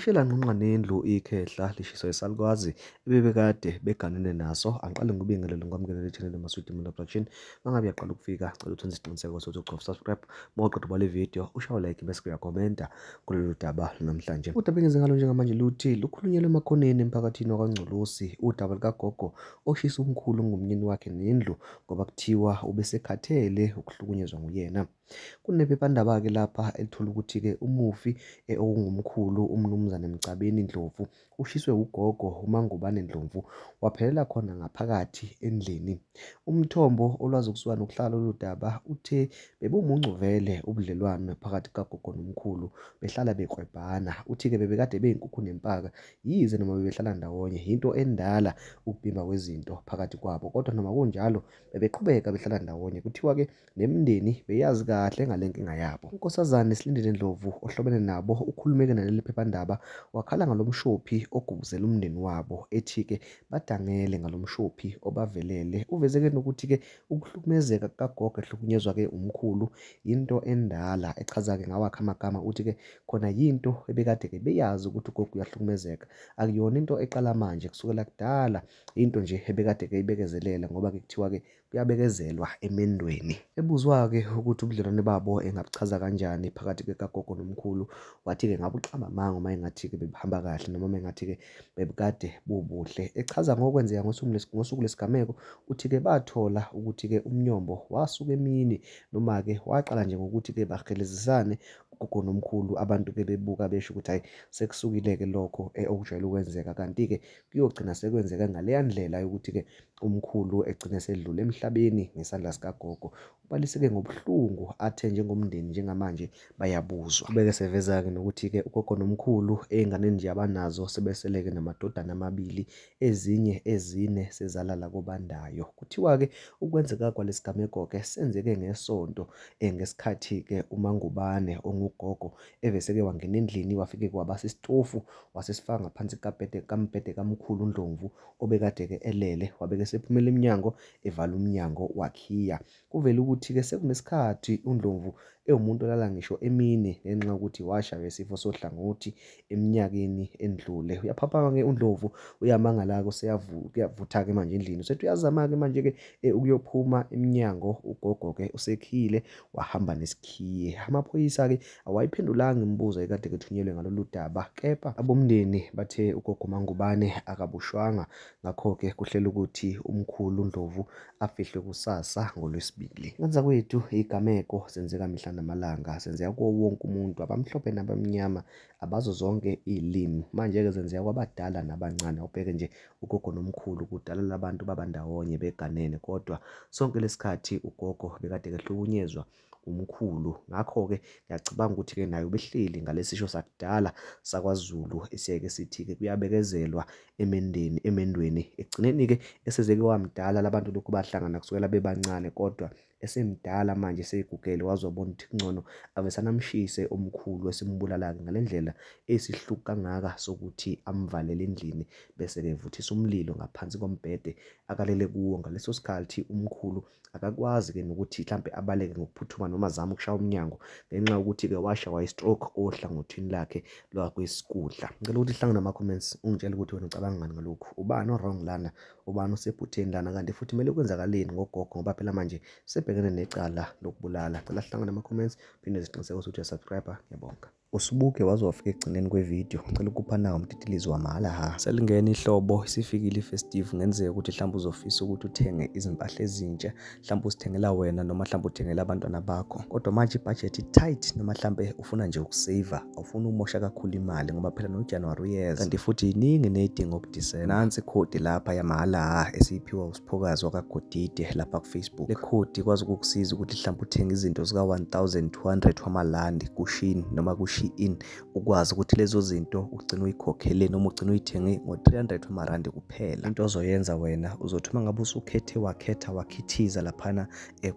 Lishe lanqunqa nendlu ikhehla lishiswa isalukazi ebebekade beganene naso. Angiqale ngikubingelele ngikwamukele channel Maswidi Media Production. Mangabe uyaqala ukufika, cela ukuthi wenze isiqiniseko sokuthi ucofa subscribe. Mawuqeda ubala ividiyo, ushaye like bese uyakhomenta kulolu daba namhlanje. Udaba engize ngalo njengamanje luthi lukhulunyelwe emakhoneni emphakathini wakwaNgcolosi, udaba lukagogo oshisa umkhulu ongumnyeni wakhe nendlu ngoba kuthiwa ubesekhathele ukuhlukunyezwa nguyena. Kunephephandaba-ke lapha elithola ukuthi-ke umufi okungumkhulu uMnumzane Mcabeni Ndlovu ushiswe ugogo uMangubane Ndlovu waphelela khona ngaphakathi endlini. Umthombo olwazi ukusuka nokuhlala lolu daba uthe bebumuncu vele ubudlelwano phakathi kukagogo nomkhulu behlala beklwebhana. Uthi-ke bebekade beyinkukhu nempaka yize noma bebehlala ndawonye yinto endala ukubhimba kwezinto phakathi kwabo kodwa noma kunjalo bebeqhubeka behlala ndawonye. Kuthiwa-ke Nemindeni beyazi kahle ngale nkinga yabo. UNkosazane Silindile Ndlovu ohlobene nabo ukhulume-ke naleli phephandaba wakhala ngalo mshophi ogubuzela umndeni wabo ethi-ke badangele ngalo mshophi obavelele. Uveze-ke nokuthi-ke ukuhlukumezeka kukagogo ehlukunyezwa-ke umkhulu yinto endala. Echaza-ke ngawakhe amagama uthi-ke khona yinto ebekade-ke beyazi ukuthi ugogo uyahlukumezeka. Akuyona into eqala manje kusukela kudala into nje ebekade-ke ibekezelela ngoba-ke kuthiwa-ke Kuyabekezelwa emendweni. Ebuzwa-ke ukuthi ubudlelwane babo engabuchaza kanjani phakathi kekagogo nomkhulu, wathi-ke ngabe uqamba amanga uma engathi-ke bebuhamba kahle noma uma engathi-ke bebukade bubuhle. Echaza ngokwenzeka ngosuku lwesigameko, uthi-ke bathola ukuthi-ke umnyombo wasuka emini noma-ke waqala nje ngokuthi-ke bahelezisane ugogo nomkhulu, abantu-ke bebuka besho ukuthi hhayi sekusukile-ke lokho okujwayele ukwenzeka. Kanti-ke kuyogcina sekwenzeka ngaleya ndlela yokuthi-ke umkhulu egcine esedlula emhlabeni ngesandla sikagogo. Ubaliseke ngobuhlungu athe njengomndeni njengamanje bayabuzwa. Ubeke eseveza-ke nokuthi-ke ugogo nomkhulu ey'nganeni nje abanazo sebeseleke namadodana amabili, ezinye ezine sezalala kobandayo. Kuthiwa-ke ukwenzeka kwalesigameko-ke senzeke ngeSonto ngesikhathi-ke uMaNgubane ongugogo eveseke wangena endlini wafike kwabasa isitofu wasesifaka ngaphansi kukabhede kambhede kamkhulu uNdlovu obekade-ke elele wabe-ke esephumela emnyango evala umnyango wakhiya. Kuvele ukuthi-ke sekunesikhathi uNdlovu ewumuntu olala ngisho emini ngenxa yokuthi washaywa isifo sohlangothi eminyakeni endlule. Uyaphaphama-ke uNdlovu uyamangala-ke useyavutha-ke manje endlini. Usethi uyazama-ke manje-ke ukuyophuma emnyango ugogo-ke usekhiyile wahamba nesikhiye. Amaphoyisa-ke Awayiphendulanga imibuzo ekade kethunyelwe ngalolu daba kepha abomndeni bathe uGogo MaNgubane akaboshwanga ngakho-ke kuhlelwe ukuthi umkhulu Ndlovu afihlwe kusasa ngoLwesibili. Ngenza kwethu izigameko zenzeka mihla namalanga, zenzeka kuwo wonke umuntu, abamhlophe nabamnyama, abazo zonke izilimi. Manje-ke zenzeka kwabadala nabancane. Awubheke nje ugogo nomkhulu kudala labantu babandawonye beganene kodwa sonke lesikhathi ugogo bekade kehlukunyezwa umkhulu. Ngakho-ke ngiyacabanga ukuthi-ke naye ubehleli ngalesisho sakudala sakwaZulu esiyeke sithi-ke kuyabekezelwa emendeni emendweni. Ekugcineni-ke esezeke wamdala labantu lokhu bahlangana kusukela bebancane kodwa esemdala manje eseyigugele waze wabona ukuthi kungcono avesane amshise umkhulu esimbulala-ke ngale ndlela eyisihluku kangaka sokuthi amvalele endlini bese-ke evuthisa umlilo ngaphansi kombhede akalele kuwo ngaleso sikhathi umkhulu Akakwazi ke nokuthi mhlampe abaleke ngokuphuthuma noma azame ukushaya umnyango ngenxa yokuthi-ke washawa i-stroke ohlangothini lakhe lwakwesikudla. Ngicela ukuthi sihlangane nama-comments ungitshele ukuthi wena ucabanga ngani ngalokhu. Ubani o-wrong lana? Ubani osephutheni lana? Kanti futhi kumele kwenzakaleni ngogogo ngoba phela manje sebhekene necala lokubulala. Cela sihlangane nama-comments phinde siqiniseke ukuthi uyasubscribe. Ngiyabonga. Usubuke waze wafika ekugcineni kwevidiyo. Ngicela ukupha nawo umtitilizo wamahhala ha. Selingena ihlobo, isifikile i-festive, kungenzeka ukuthi mhlawumbe uzofisa ukuthi uthenge izimpahla ezintsha, mhlawumbe uzithengela wena noma mhlawumbe uthengela abantwana bakho. Kodwa manje ibhajethi i-tight noma mhlawumbe ufuna nje ukuseva, awufuni ukumosha kakhulu imali ngoba phela noJanuwari uyeza. Kanti futhi yiningi neyidingo kuDisemba. Nansi ikhodi lapha yamahhala ha esiyiphiwa uSiphokazi wakaGodide lapha ku-Facebook. Le khodi ikwazi ukukusiza ukuthi mhlawumbe uthenge izinto zika-1200 wamalandi kuShein noma ku-Shein, ukwazi ukuthi lezo zinto ugcine uyikhokhele noma ugcine uyithenge ngo-300 wamarandi kuphela. Into ozoyenza wena uzothi uma ngabe usukhethe wakhetha wakhithiza laphana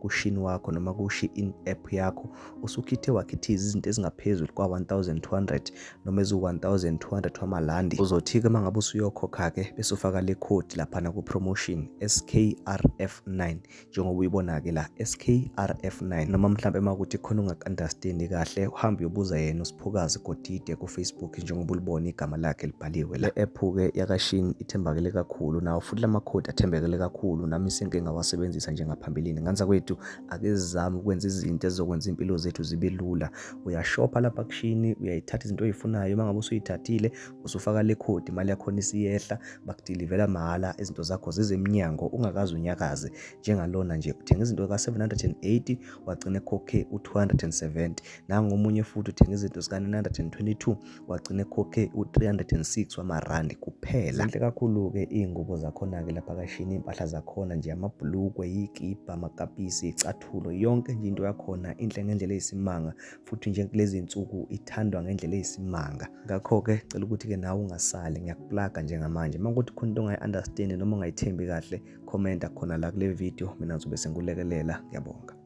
kuShein wakho noma ku-Shein app yakho, usukhithe wakhithiza izinto ezingaphezulu kwa-1200 noma eziwu-1200 wamalandi, uzothi-ke uma ngabe usuyokhokha-ke bese ufaka le khodi laphana ku-promotion SKRF9 njengoba uyibona-ke la SKRF9 noma mhlampe uma kuthi khona ungaku-understandi kahle uhambe uyobuza yena. uSiphokazi Godide kuFacebook njengoba ulibona igama lakhe libhaliwe la. Le app-ke yakaShein ithembakele kakhulu nawo futhi lamakhodi athembekele kakhulu nami senke ngawasebenzisa njengaphambilini. Nganza kwethu ake sizame ukwenza izinto ezizokwenza impilo zethu zibe lula. Uyashopha lapha kuShein, uyayithatha izinto oyifunayo, uma ngabe usuyithathile usufaka le khodi, imali yakhona isiyehla, bakudilivela mahhala izinto zakho zize emnyango ungakaze unyakaze. Njengalona nje uthenga izinto ka-780 wagcina ekhokhe u-270. Nangu omunye futhi uthenga izinto zika-922 wagcina ekhokhe u-306 wamarandi kuphela. Zinhle kakhulu-ke iy'ngubo zakhona-ke lapha kaShein, iy'mpahla zakhona nje, amabhulukwe, iy'kibha, amakapisi, iy'cathulo, yonke nje into yakhona inhle ngendlela eyisimanga futhi nje kulezi nsuku ithandwa ngendlela eyisimanga. Ngakho-ke cela ukuthi-ke nawe ungasali, ngiyakuplaga njengamanje. Uma kuthi khona into ongayi-understand noma ongayithembi kahle, commenta khona la kule video, mina ngizobe sengikulekelela. Ngiyabonga.